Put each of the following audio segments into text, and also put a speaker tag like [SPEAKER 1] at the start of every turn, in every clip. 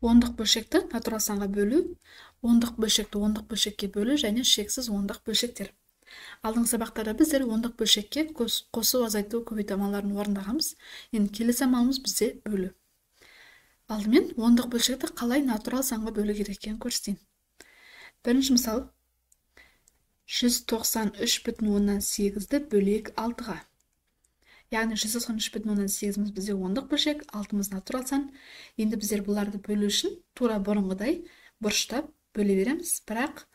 [SPEAKER 1] Ондық бөлшекті натурал санға бөлу, ондық бөлшекті ондық бөлшекке бөлу және шексіз ондық бөлшектер. Алдыңғы сабақтарда біздер ондық бөлшекке қосу, азайту, көбейту амалдарын орындағанбыз. Енді келесі амалымыз бізде бөлу. Алдымен ондық бөлшекті қалай натурал санға бөлу керек екенін көрсетейін. Бірінші мысал 193,8-ді бөлейік 6-ға. Яғни 193,8-іміз бізде ондық бөлшек, 6-мыз натурал сан. Енді біздер бұларды бөлу үшін тура бұрынғыдай бұрыштап бөле береміз. Бірақ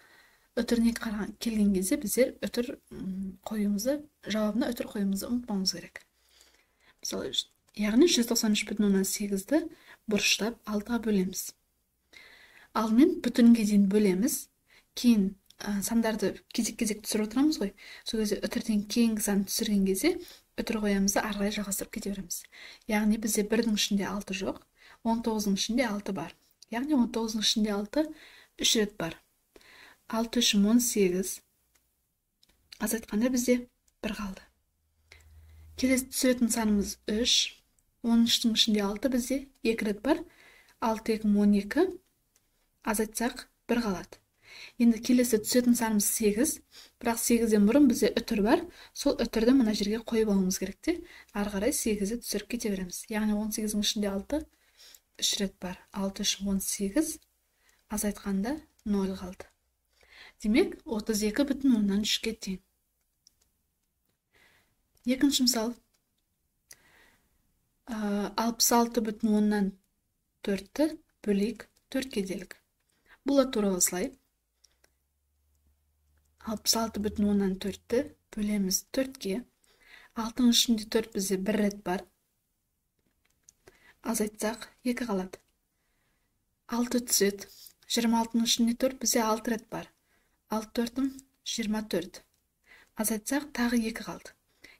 [SPEAKER 1] үтіріне келген кезде біздер үтір қоюымызды, жауабына үтір қоюымызды ұмытпауымыз керек. Мысалы, яғни 193,8-ді бұрыштап 6-ға бөлеміз. Алдымен бүтінге дейін бөлеміз. Кейін сандарды кезек-кезек түсіріп отырамыз ғой. Сол кезде үтірден кейінгі санды түсірген кезде үтір қоямыз да ары қарай жалғастырып кете береміз. Яғни бізде 1-дің ішінде 6 жоқ, 19-ның ішінде 6 бар. Яғни 19-ның ішінде 6 3 рет бар. 6 3 18, азайтқанда бізде 1 қалды. Келесі түсіретін санымыз 3, 13-тің ішінде 6 бізде 2 рет бар. 6 2 12, азайтсақ 1 қалады. Енді келесі түсетін санымыз 8, бірақ 8-ден бұрын бізде үтір бар. Сол үтірді мына жерге қойып алуымыз керек те, ары қарай 8-ді түсіріп кете береміз. Яғни 18-дің ішінде 6 3 рет бар. 6 3 18, азайтқанда 0 қалды. Демек, 32,3-ке тең. Екінші мысал 66,4-ті бөлейік 4-ке делік. Бұл да тура осылай. 66,4-ті бөлеміз 4-ке. 6-ның ішінде 4 бізде 1 рет бар. Азайтсақ 2 қалады. 6 түседі. 26-ның ішінде 4 бізде 6 рет бар. 6 4-ім 24. Азайтсақ тағы 2 қалды.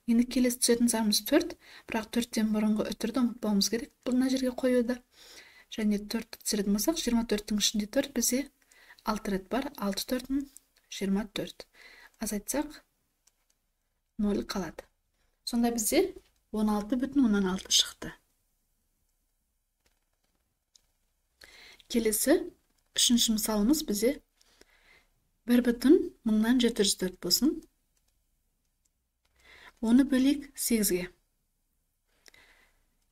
[SPEAKER 1] Енді келесі түсетін санымыз 4, бірақ 4-тен бұрынғы үтірді ұмытпауымыз керек. Бұл мына жерге қоюды. Және 4-ті түсіретін болсақ, 24-тің ішінде 4 бізде 6 рет бар. 6 4-ім 24. Азайтсақ 0 қалады. Сонда бізде 16,6 шықты. Келесі үшінші мысалымыз бізде 1,1704 болсын. Оны бөлейік 8-ге.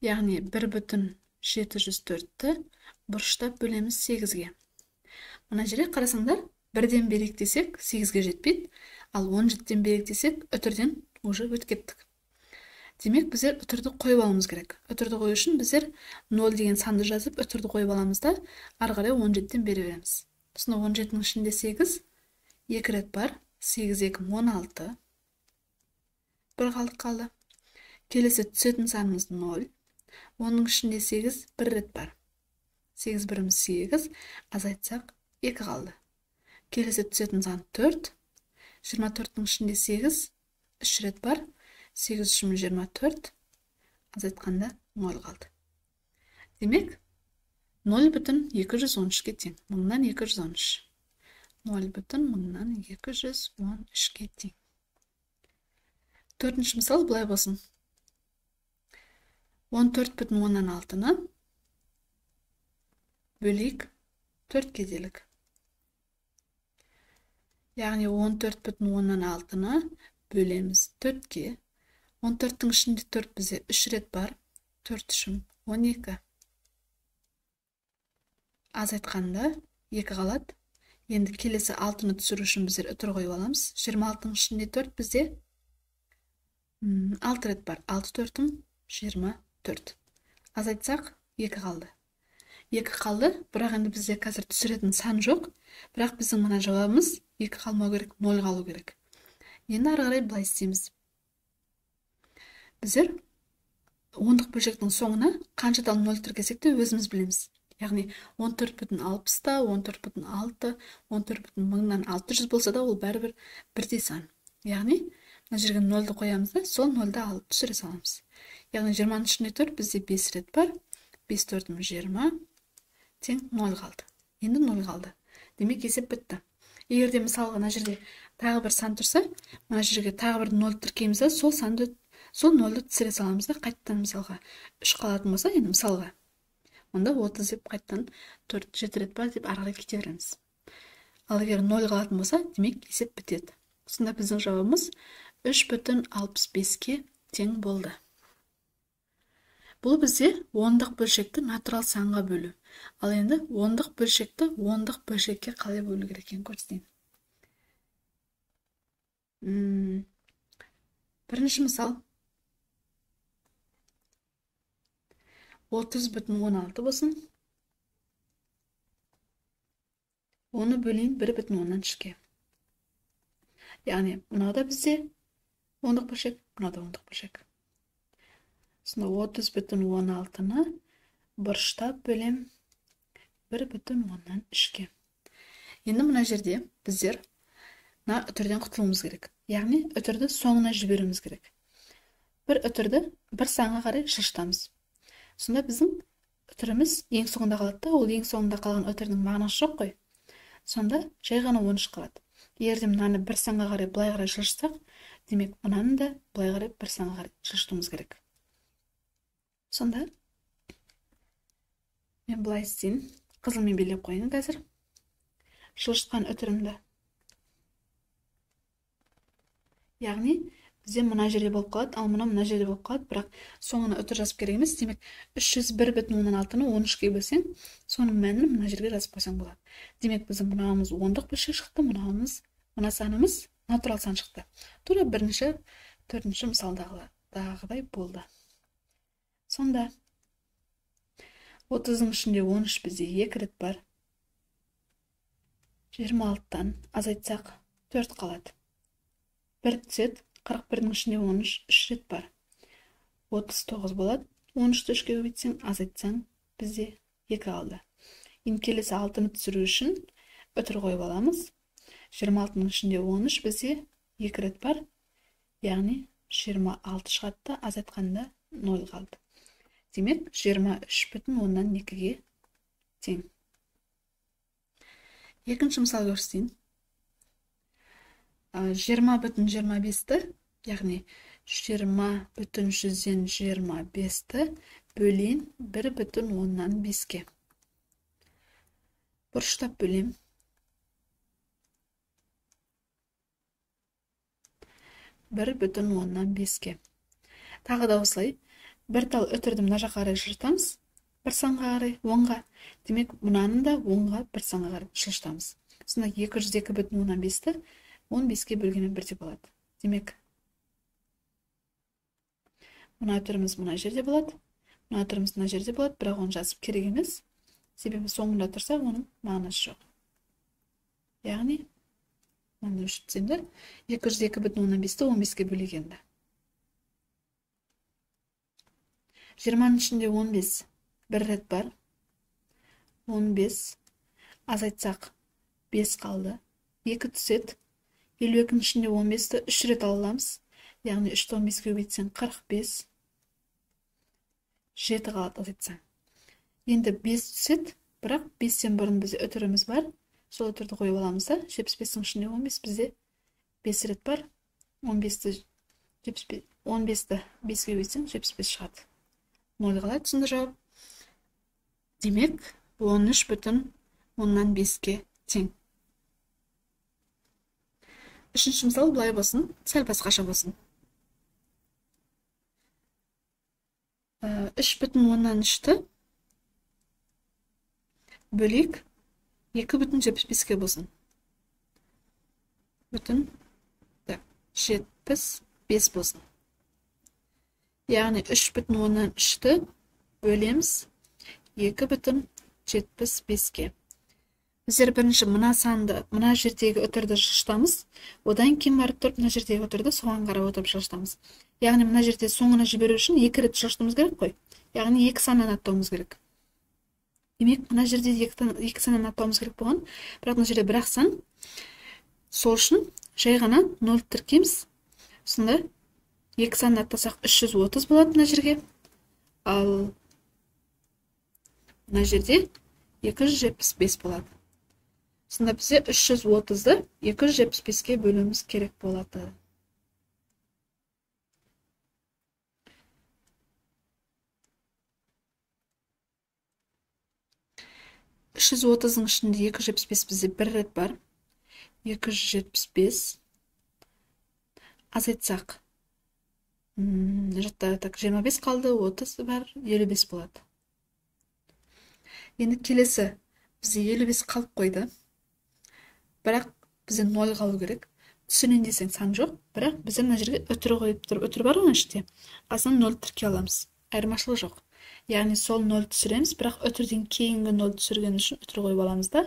[SPEAKER 1] Яғни 1,704-ті бұрыштап бөлеміз 8-ге. Мына жерге қарасаңдар, 1-ден берейік десек 8-ге жетпейді, ал 17-ден берейік десек үтірден уже өтіп кеттік. Демек, біздер үтірді қойып алуымыз керек. Үтірді қою үшін біздер 0 деген санды жазып, үтірді қойып аламыз да, ары қарай 17-ден бере береміз. Сонда 17-нің ішінде 8, 2 рет бар, 8 2 16, 1 қалдық қалды. Келесі түсетін санымыз 0, оның ішінде 8, 1 рет бар. 8 біріміз 8, азайтсақ 2 қалды. Келесі түсетін сан 4, 24-тің ішінде 8, 3 рет бар, 8 3 24, азайтқанда 0 қалды. Демек, 0,213-ке тең, 1213. 0,1213-ке тең. Төртінші мысал былай болсын. 14,6-ны бөлейік 4-ке делік. Яғни 14,6-ны бөлеміз 4-ке. 14-тің ішінде 4 бізде 3 рет бар. 4 3 12. Азайтқанда 2 қалады. Енді келесі 6-ны түсіру үшін біздер үтір қойып аламыз. 26-ның ішінде 4 бізде 6 рет бар. 6 4-ім 24. Азайтсақ 2 қалды. 2 қалды, бірақ енді бізде қазір түсіретін сан жоқ. Бірақ біздің мына жауабымыз 2 қалмау керек, 0 қалу керек. Енді ары қарай былай істейміз. Біздер ондық бөлшектің соңына қаншадан 0 тіркесек те өзіміз білеміз. Яғни 14,60-та, 14,6, 14,600 болса да ол бәрібір бірдей сан. Яғни мына жерге 0-ды қоямыз да, сол 0-ды алып түсіре саламыз. Яғни 20-ның ішінде 4 бізде 5 рет бар. 5 4 20 тең 0 қалды. Енді 0 қалды. Демек есеп бітті. Егер де мысалға мына жерде тағы бір сан тұрса, мына жерге тағы бір 0 тіркейміз да, сол санды, сол 0-ды түсіре саламыз да, қайтадан мысалға 3 қалатын болса, енді мысалға Онда 30 деп қайтадан 4, 7 рет бар деп ары қарай кете береміз. Ал егер 0 қалатын болса, демек есеп бітеді. Сонда біздің жауабымыз 3,65-ке тең болды. Бұл бізде ондық бөлшекті натурал санға бөлу. Ал енді ондық бөлшекті ондық бөлшекке қалай бөлу керек екенін көрсетейін. Бірінші мысал 30,16 болсын. Оны бөлейін 1,3-ке. Яғни мынау да бізде ондық бөлшек, мынау да ондық бөлшек. Сонда 30,16-ны бұрыштап бөлем 1,3-ке. Енді мына жерде біздер мына үтірден құтылуымыз керек. Яғни үтірді соңына жіберуіміз керек. Бір үтірді бір санға қарай жылжытамыз. Сонда біздің үтіріміз ең соңында қалады да, ол ең соңында қалған үтірдің мағынасы жоқ қой. Сонда жай ғана 13 қалады. Егер де мынаны бір санға қарай былай қарай жылжытсақ, демек мынаны да былай қарай бір санға қарай жылжытуымыз керек. Сонда мен былай істейін, қызылмен белгілеп қояйын қазір. Жылжытқан үтірімді. Яғни бізде мына жерде болып қалады, ал мына мына жерде болып қалады, бірақ соңына үтір жазып керек емес. Демек 301,16-ны 13-ке бөлсең, соның мәнін мына жерге жазып қойсаң болады. Демек біздің мынауымыз ондық бөлшек шықты, мынауымыз, мына санымыз натурал сан шықты. Тура бірінші, төртінші мысалдағыдай болды. Сонда 30-ның ішінде 13 бізде 2 рет бар. 26-тан азайтсақ 4 қалады. 1 түседі, 41-дің ішінде 13 3 рет бар. 39 болады. 13-ті 3-ке көбейтсең, азайтсаң бізде 2 қалды. Енді келесі 6-ны түсіру үшін үтір қойып аламыз. 26-ның ішінде 13 бізде 2 рет бар. Яғни 26 шығады да, азайтқанда 0 қалды. Демек 23,2-ге тең. Екінші мысал көрсетейін. 20,25-ті, яғни 20,25-ті бөлейін 1,5-ке. Бұрыштап бөлем. 1,5-ке. Тағы да осылай бір тал үтірді мына жаққа қарай жылжытамыз, бір санға қарай оңға. Демек мынаны да оңға бір санға қарай жылжытамыз. Сонда 202,5-ті 15-ке бөлгенмен бірдей болады. Демек мына үтіріміз мына жерде болады, мына үтіріміз мына жерде болады, бірақ оны жазып керек емес. Себебі соңында тұрса оның мағынасы жоқ. Яғни мынаны өшіріп тастаймын да, 202,5-ті 15-ке бөлгенде. 20-ның ішінде 15 бір рет бар. 15 азайтсақ 5 қалды. 2 түседі. 52-нің ішінде 15-ті 3 рет ала аламыз. Яғни 3-ті 15-ке көбейтсең 45. 7 қалады азайтсаң. Енді 5 түседі, бірақ 5-тен бұрын бізде үтіріміз бар. Сол үтірді қойып аламыз да, 75-тің ішінде 15 бізде 5 рет бар. 15-ті 5-ке көбейтсең 75 шығады. 0 қалады сонда жауап. Демек 13,5-ке тең. Үшінші мысал былай болсын, сәл басқаша болсын. 3,3-ті бөлейік 2,75-ке болсын. Бүтін 75 болсын. Яғни 3,3-ті бөлеміз 2,75-ке. Біздер бірінші мына санды, мына жердегі үтірді жылжытамыз, одан кейін барып тұрып мына жердегі үтірді соған қарап отырып жылжытамыз. Яғни мына жерде соңына жіберу үшін 2 рет жылжытуымыз керек қой. Яғни 2 саннан аттауымыз керек. Демек мына жерде 2 саннан аттауымыз керек болған, бірақ мына жерде бір-ақ сан. Сол үшін жай ғана 0 тіркейміз. Сонда 2 саннан аттасақ 330 болады мына жерге. Ал мына жерде 275 болады. Сонда бізде 330-ды 275-ке бөлуіміз керек болады. 330-ның ішінде 275 бізде бір рет бар. 275 азайтсақ, мына жақта так 25 қалды, 30 бар, 55 болады. Енді келесі бізде 55 қалып қойды. Бірақ бізде 0 қалу керек. Түсінен десең сан жоқ, бірақ бізде мына жерге үтір қойып тұр. Үтір бар ғой іште. Қасынан 0 тіркей аламыз. Айырмашылық жоқ. Яғни сол 0 түсіреміз, бірақ үтірден кейінгі 0 түсірген үшін үтір қойып аламыз да.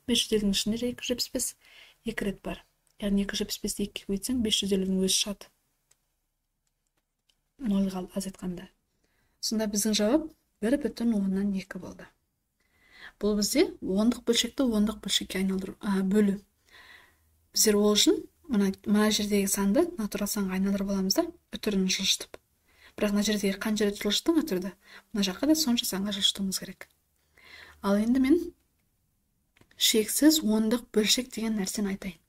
[SPEAKER 1] 550-дің ішінде 275 екі рет бар. Яғни 275-ті екіге көбейтсең, 550-дің өзі шығады. 0 қалды азайтқанда. Сонда біздің жауап 1,2 болды. Бұл бізде ондық бөлшекті ондық бөлшекке айналдыру, бөлу. Біздер ол үшін мына жердегі санды натурал санға айналдырып аламыз да, үтірін жылжытып. Бірақ мына жердегі қанша рет жылжыттың үтірді, мына жаққа да сонша санға жылжытуымыз керек. Ал енді мен шексіз ондық бөлшек деген нәрсені айтайын.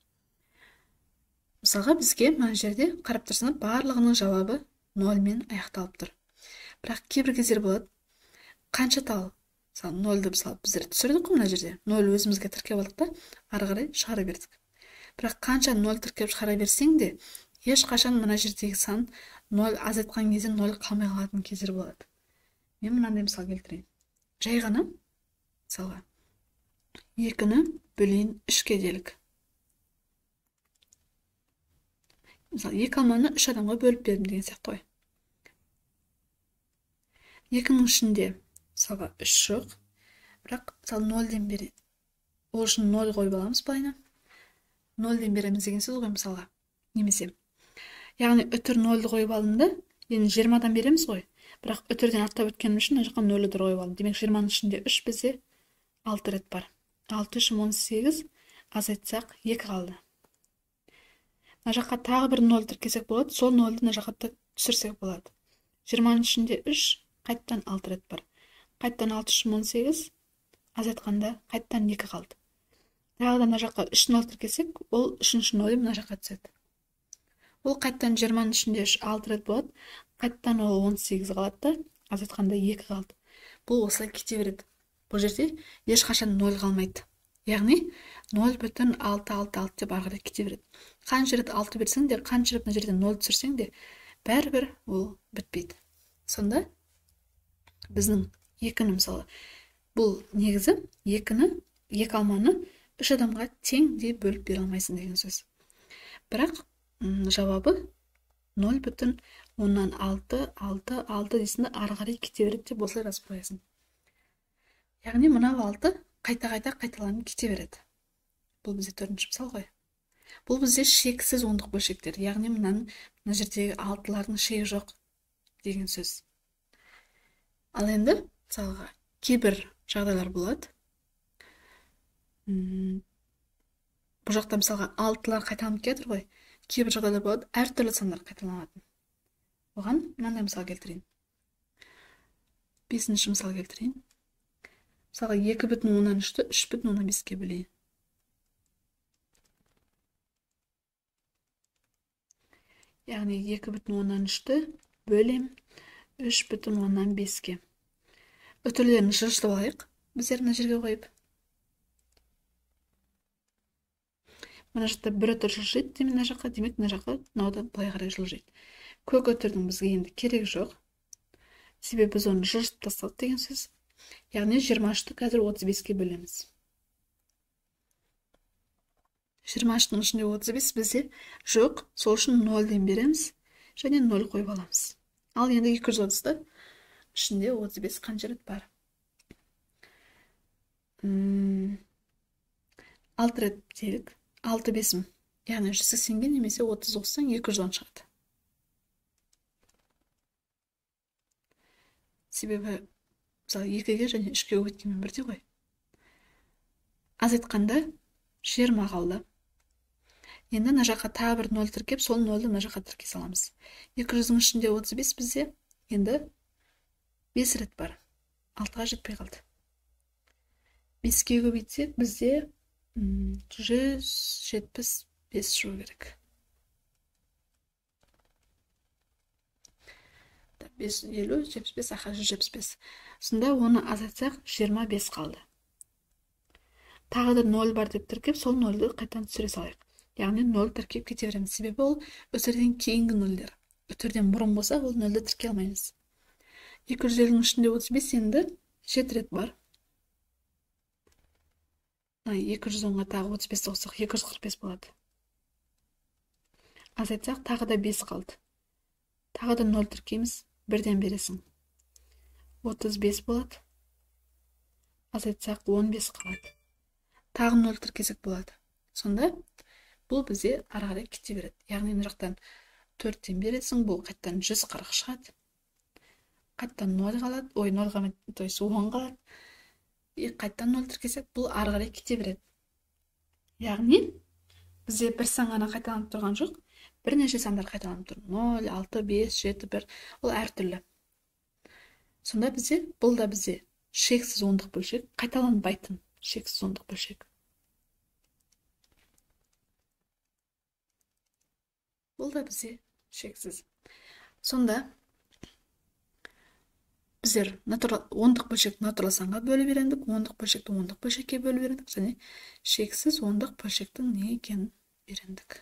[SPEAKER 1] Мысалға бізге мына жерде қарап тұрсаңыз барлығының жауабы 0-мен аяқталып тұр. Бірақ кейбір кездер болады, қанша тал, мысалы 0-ді мысалы біздер түсірдік қой мына жерде, 0 өзімізге тіркеп алдық та, ары қарай шығара бердік. Бірақ қанша 0 тіркеп шығара берсең де, ешқашан мына жердегі сан 0 азайтқан кезде 0 қалмай қалатын кездер болады. Мен мынандай мысал келтірейін. Жай ғана мысалға 2-ні бөлейін 3-ке делік. Мысалы 2 алманы 3 адамға бөліп бердім деген сияқты ғой. 2-нің ішінде мысалға 3 жоқ, бірақ мысалы 0-ден берейін. Ол үшін 0 қойып аламыз былайына. 0-ден береміз деген сөз ғой мысалға. Немесе яғни үтір 0-ді қойып алдым да, енді 20-дан береміз ғой. Бірақ үтірден аттап өткенім үшін мына жаққа 0-ді қойып алдым. Демек 20-ның ішінде 3 бізде 6 рет бар. 6 3 18 азайтсақ 2 қалды. Мына жаққа тағы бір 0 тіркесек болады, сол 0-ді мына жаққа түсірсек болады. 20-ның ішінде 3 қайттан 6 рет бар. Қайттан 6 3 18 азайтқанда қайттан 2 қалды. Тағы да мына жаққа 3 0 тіркесек, ол 3-ші 0 мына жаққа түседі. Ол қайттан 20-ның ішінде 3 6 рет болады, қайттан ол 18 қалады да, азайтқанда 2 қалды. Бұл осылай кете береді. Бұл жерде ешқашан 0 қалмайды. Яғни 0,666 деп ары қарай кете береді. Қанша рет 6 берсең де, қанша рет мына жерден 0 түсірсең де, бәрібір ол бітпейді. Сонда біздің 2-ні мысалы, бұл негізі 2-ні, 2 алманы 3 адамға теңдей бөліп бере алмайсың деген сөз. Бірақ жауабы 0,666 дейсің де ары қарай кете береді деп осылай жазып қоясың. Яғни мынау 6 қайта-қайта қайталанып кете береді. Бұл бізде 4-ші мысал ғой. Бұл бізде шексіз ондық бөлшектер. Яғни мына жердегі 6-лардың шегі жоқ деген сөз. Ал енді мысалға кейбір жағдайлар болады. Бұл жақта мысалға 6-лар қайталанып кетір ғой. Кейбір жағдайлар болады, әртүрлі сандар қайталанатын. Оған мынандай мысал келтірейін. 5-ші мысал келтірейін. Мысалға 2,3-ті 3,5-ке бөлейін. Яғни 2,3-ті бөлем 3,5-ке. Үтірлерін жылжытып алайық. Біздер мына жерге қойып. Мына жақта бір үтір жылжиды, демек мына жаққа, демек мына жаққа мынау да былай қарай жылжиды. Көк үтірдің бізге енді керек жоқ. Себебі біз оны жылжытып тастадық деген сөз. Яғни 23-ті қазір 35-ке бөлеміз. 23-тің ішінде 35 бізде жоқ, сол үшін 0-ден береміз және 0 қойып аламыз. Ал енді 230-ты ішінде 35 қанша рет бар? 6 рет делік. 6 5-ім. Яғни 180-ге немесе 30 қоссаң 210 шығады. Себебі мысалы 2-ге және 3-ге өткенмен бірдей ғой. Азайтқанда 20 қалды. Енді мына жаққа тағы бір 0 тіркеп, сол 0-ды мына жаққа тіркей саламыз. 200-дің ішінде 35 бізде енді 5 рет бар. 6-ға жетпей қалды. 5-ке көбейтсек бізде 175 шығу керек. 5, 50, 75, аха, 175. Сонда оны азайтсақ 25 қалды. Тағы да 0 бар деп тіркеп, сол 0-ді қайтадан түсіре салайық. Яғни 0 тіркеп кете береміз. Себебі ол үтірден кейінгі нөлдер. Үтірден бұрын болса, ол 0-ді тіркей алмаймыз. 250-нің ішінде 35 енді 7 рет бар. 210-ға тағы 35 қоссақ, 245 болады. Азайтсақ, тағы да 5 қалды. Тағы да 0 тіркейміз, бірден бересің. 35 болады. Азайтсақ, 15 қалады. Тағы 0 тіркесек болады. Сонда бұл бізде ары қарай кете береді. Яғни мына жақтан 4-тен бересің, бұл қайтадан 140 шығады. Қайтадан 0 қалады, ой, 0 қалмайды, то есть 10 қалады. И қайтадан 0 тіркесек, бұл ары қарай кете береді. Яғни бізде бір сан ғана қайталанып тұрған жоқ, бірнеше сандар қайталанып тұр. 0, 6, 5, 7, 1, ол әртүрлі. Сонда бізде, бұл да бізде шексіз ондық бөлшек, қайталанбайтын шексіз ондық бөлшек. Бұл да бізде шексіз. Сонда біздер ондық бөлшекті натурал санға бөліп үйрендік, ондық бөлшекті ондық бөлшекке бөліп үйрендік және шексіз ондық бөлшектің не екенін үйрендік.